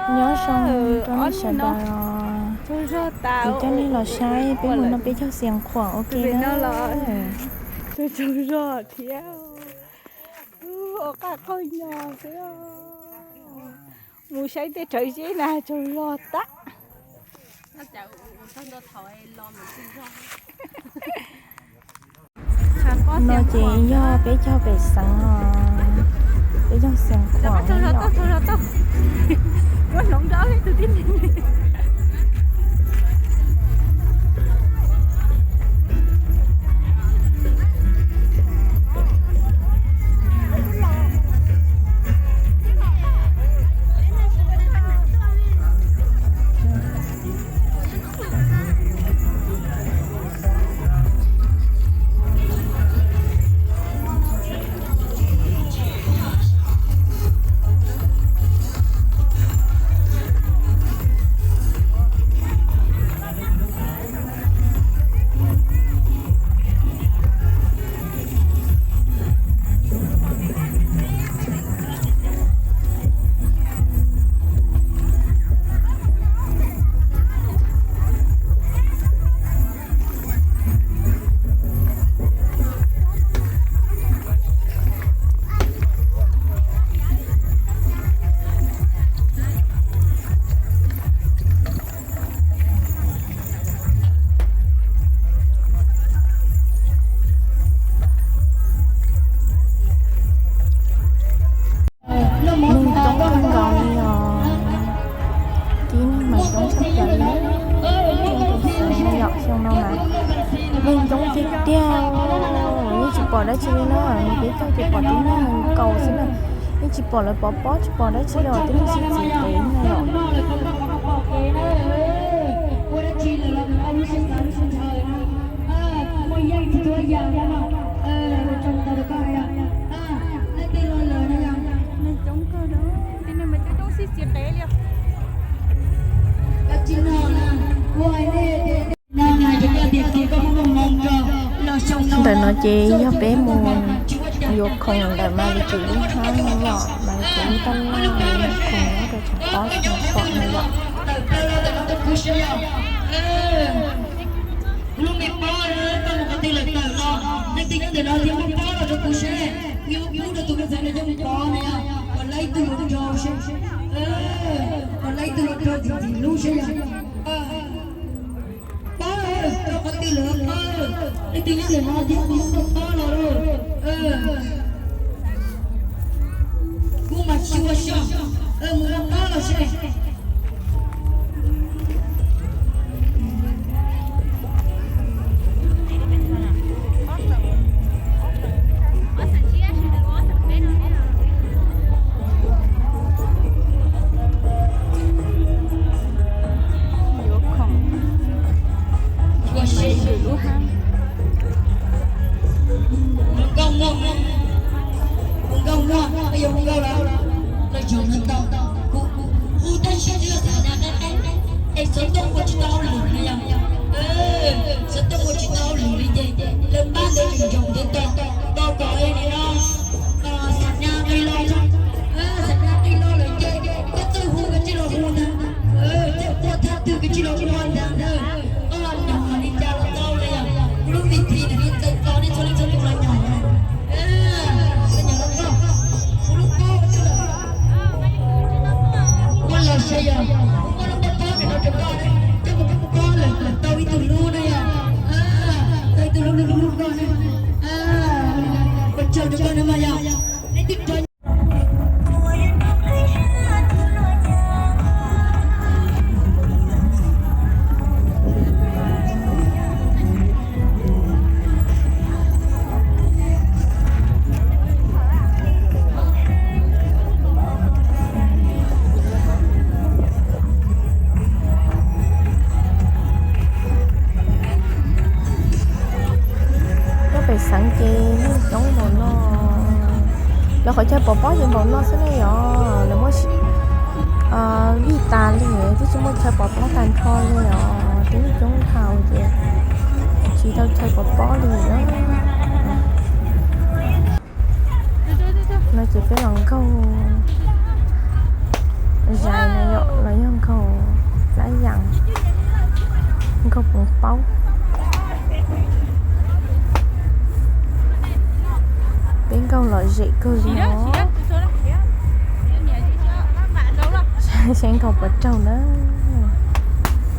Nyob zoo rau nej sawv daws os. Kuv coj nej los saib peb mus noj peb caug Xias Khuam ua ke na. Tsaug zog thiab. Ua qaj qaug nyo xwb. Mus saib tej rawv zeb na tsaug zog tag. No ces yog peb caug pem xeev os, peb caug Xias Khuam. Neeg coob kawg nkaus li os. Tib neeg mas coob tshaj plaws li. Yom, xyoo no mas neeg coob tiag tiag, yeej tsis pom dab tsi li na. Peb caug ces pom tib neeg nkaus xwb na, yeej tsis pom lawv pov pob, tsis pom dab tsi li os, tib neeg sib txiv qev na yom. Neeg coob kawg, tib neeg mas coob coob sib txiv qev li os. Ntawm no ces yog peb mus yuav khoom ntawm Mas Lis Kim lub hab no yom, Mas Lis Kim lub taj laj, yuav khoom nyob rau tseem pob tseem pom no yom. Kuv lub me pob, koj mus qhov twg lawm tawm los, leej twg nyob ntawm no thiab muab pob los rau kuv seb, kuv yuav pub rau tus me ntxhais no coj mus pov na yom, kom laib ib tug hluas nraug seb, kom laib ib tug hluas nraug ntxim ntxim hlub seb yom. Pob, rau qhov twg lawm pob, leej twg nyob ntawm no thiab kuv yuav muab pob los lauj. Kuv mas xyuas xyuas, mus muab pob los seb. Yuav khoom, yuav sim lub hab. Nkauj muaj, nkauj muaj, yog nkauj lawm, lawv tseem ntau. Kuv hu tab sis yog xam nyas qeeb qeeb, es xov tooj ua tsis tau hauj lwm no yom. Xov tooj ua tsis tau hauj lwm li ces lawv pab ntawd tseem ntsoov ntiav tau, tau kom es nim no xam nyas nqis los, xam nyas nqis los lawm ces koj txawj hu koj tsij los hu ntag, txawj ua thaj twg koj tsij los ua ntag na. Koj los nyob li cas los tau li yom. Kuv lub vim thi nws yeej txawj tau nej txhua leej txhua tus los nyob, los nyob los tau. Kuv lub pob twb lawm. Muab los saib yom, kuv muab lub pob pob ntawm no rau koj, coj mus pub pob lawm kom tau ib tug hlub na yom. Tau ib tug hlub hlub hlub koj na. Ua tsaug rau koj na mas yom. Nej twb rov Nyob pem xeev ces neeg coob npaum no, lawv qhov chaw pov pob ces npaum no xwb ne yom. Lawv muab vij tas li, twb tsis muaj chaw pov pob tag nrho li os, twb coob dhau ces tsis tau chaw pov pob li na. No ces peb los nkaug zais no yom, Paub. Peb nkauj lom zem kawg li os. Saib nkauj puas raug na.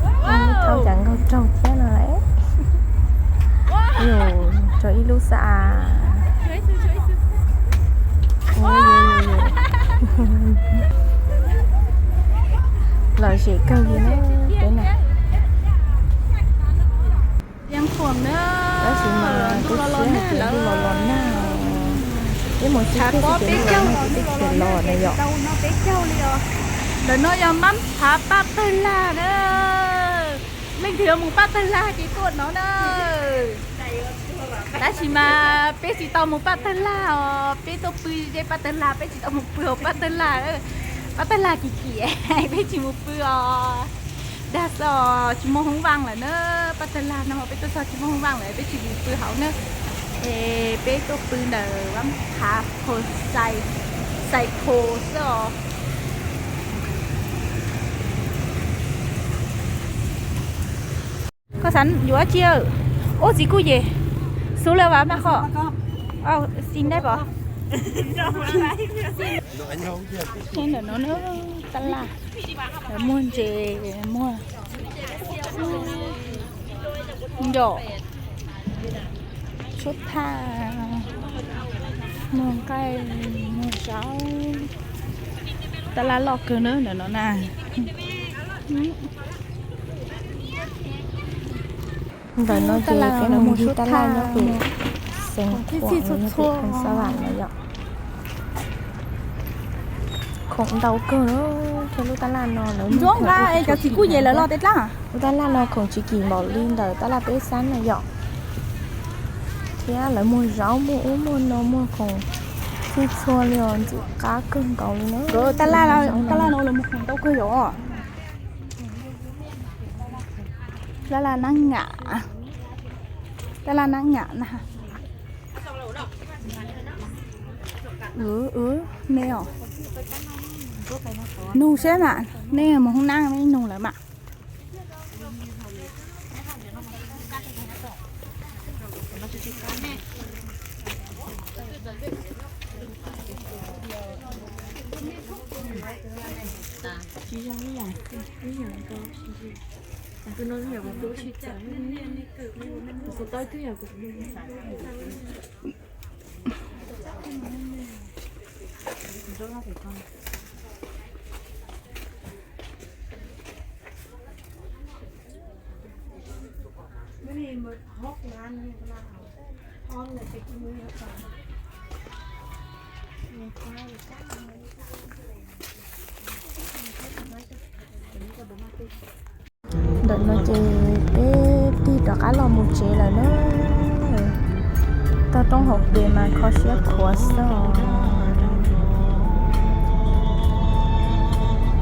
Ub, thaub cas nkauj raug thiab no lauj. Yus rau ib lub xab as. Lom zem kawg li na peb na. Tab sis mas tu siab hais tias ntuj los los nag, peb mus sib kiag xwb ces ntuj los nag ces peb tsis los na yom. Ntawm no yog Mab Phav Paj Tawg Lag na. Leej twg yuav mus Paj Tawg Lag ces tuaj no na. Tab sis mas peb tsis tau mus Paj Tawg Lag os, peb tuaj pw ze Paj Tawg Lag, peb tsis tau mus pw hauv Paj Tawg Lag. Paj Tawg Lag kim kim, peb tsis mus pw os. Dag xwb os, tsis muaj hoob vaj lawm na. Paj Tawg Lag no peb tuaj txog tsis muaj hoob vaj lawm, peb tsis mus pw hauv na. Es peb tuaj pw ntawm Vaj Phav Pho Xais, Xais Pho xwb os. Koj xav yuav dab tsi? Ub, txiv kuj yem, xub lawv vas mas qhov, xin dab pov. Ntawm no tab laj, lawv muag ntses, muag ncaum, tshuab thaj, muag nqaij, muag zaub. Tab laj loj kawg na ntawm no na. Ntawm no ces peb mus ncig tab laj nyob pem Xeev Khuam, yog pem khoom xab vam no yom. Khoom ntau kawg na, thiab lub tab laj no lawv muag, cov txiv kuj yem lawv los tej dlaab. Lub tab laj no khoom tsis kim npaum li ntawm tab laj peb xab na yom. Thiab lawv muag zaub, muag ub muag no, muag khoom txhij txhua li os, ntxim qab kawg nkaus li na. Tab laj, tab laj no lawv muag khoom ntau kawg yom. Tab laj nab ngam, tab laj nab ngam na. Nej os, nug seb mas nej mus hoob nab nug lawv mas. Ntawm no ces peb tig rov qab los mus tsev lawm na. Toj roob hauv pes mas kho siab khuav xwb os.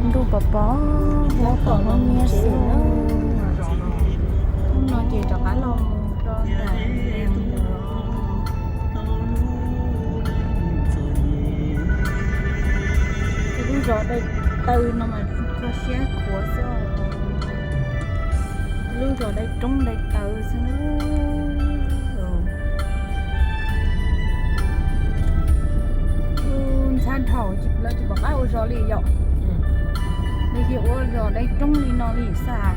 Ntuj pos pos, huab pos huab nyiab xwb. Hnub no ces rov qab los mus rau nram lub zos Dai Taw no mas kho siab khuav xwb. Lub zos dai roob dai taw xwb na. Ntxhab dhau lawv tsis pom qab ua zos li yom. Lawv cia ua zos dai roob li no li xwb.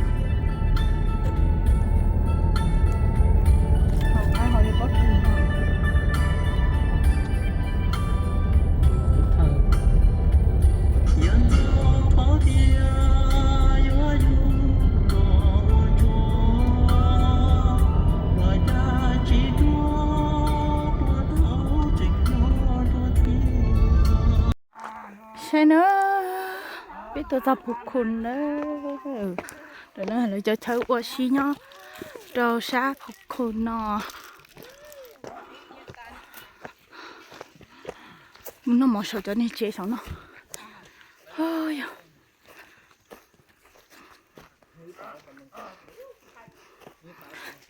Hauv qab ho yuav pob kws no. Saib na, peb tuaj txog Phu Khu na. Ntawm no lawv cov chaw ua si nyob rau sab Phu Khu no. Mus noj mov saum cov niag tsev saum no.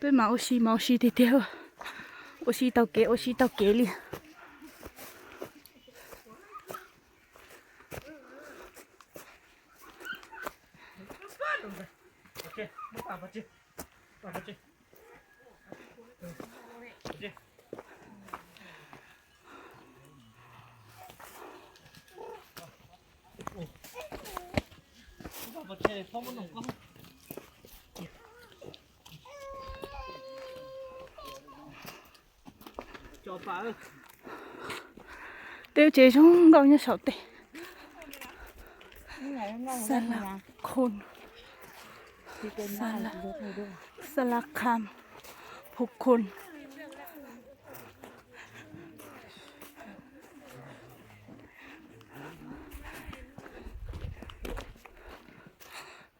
Peb mas ua si mas ua si tiag tiag, ua si taug kev ua si taug kev li. Tej tsev zoo nkauj nyob saum tej. Xa la khon. Xa la kham. Phu khon.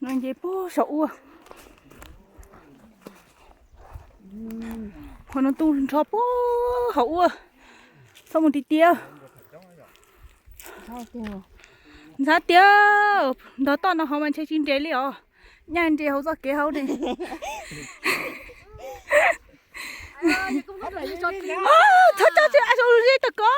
No nce puag saum ub. Qhov no tu nrho puag hauv ub. Txhob mus tiag tiag. Ntxhab tiag, nrog toj no hauv mas ntshe tsis nres li os. Nyaj nres hauv txoj kev hauv ne. Thov coj tsis a zoo li tau ko.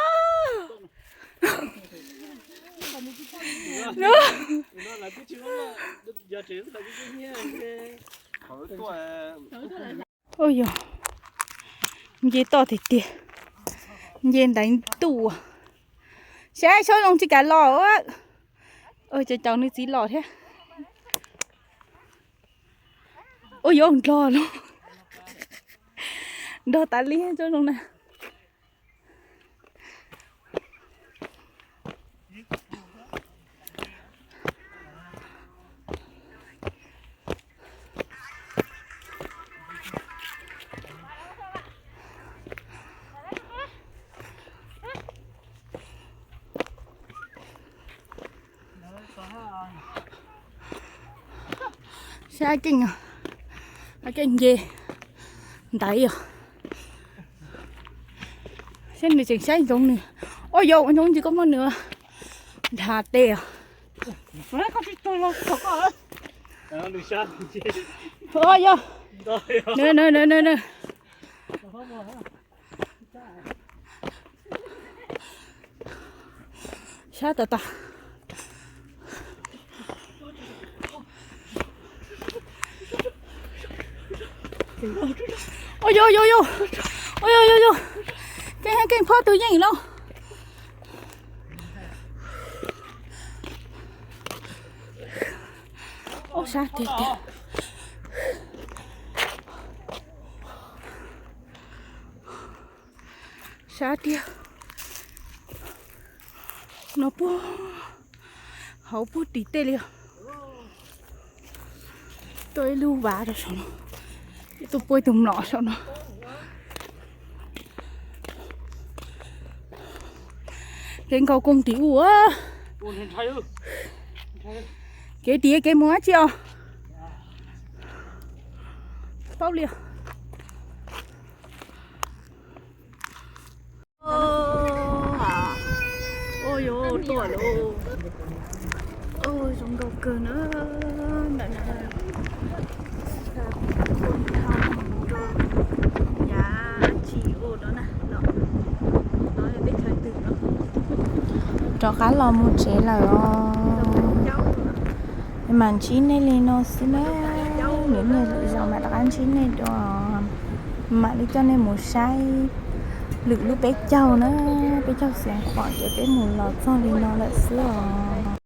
Ua yog, nce toj tiag tiag, nce ntaiv ntuj. Saib Xyoob Zoo tsis kam los. Cov caum nws txiv los thiab. Ua yog nrog lawm, nrog tas li Xyoob Zoo na. Saib Keej, Keej nce ntaiv os. Saib nws tseem saib ntsoov nws. Ua yog ua ntsoov ntsis koj muab nws dhas tes os. Ua yog, nws, nws, nws, nws. Sab tas tas. Ua yog, ua yog, ua yog, ua yog, ua yog. Keej, Keej phob tus yeej lauj. Ub, sab tiag tiag. Sab tiag. No puag hauv puag tim tej li. Tuaj ib lub vaj rau saum no. Tuaj puag ib tug mlom saum no. Kev nkaus koog tim ub. Kev tim kev mus dab tsi os? Paub li. Ua yog tuaj lawm. Zoo nkauj kawg na. Ntawm no yav tsis ua no na, no yog teb chaws twg no. Rov qab los mus tsev lawm os. Mam ntsib nej li no xwb na. Lwm niag lwm zaus mam rov qab ntsib nej dua. Mam li coj nej mus saib lwm lub peb caug na, peb caug Xiav Khuam ces peb mus los txog li no lawm xwb os.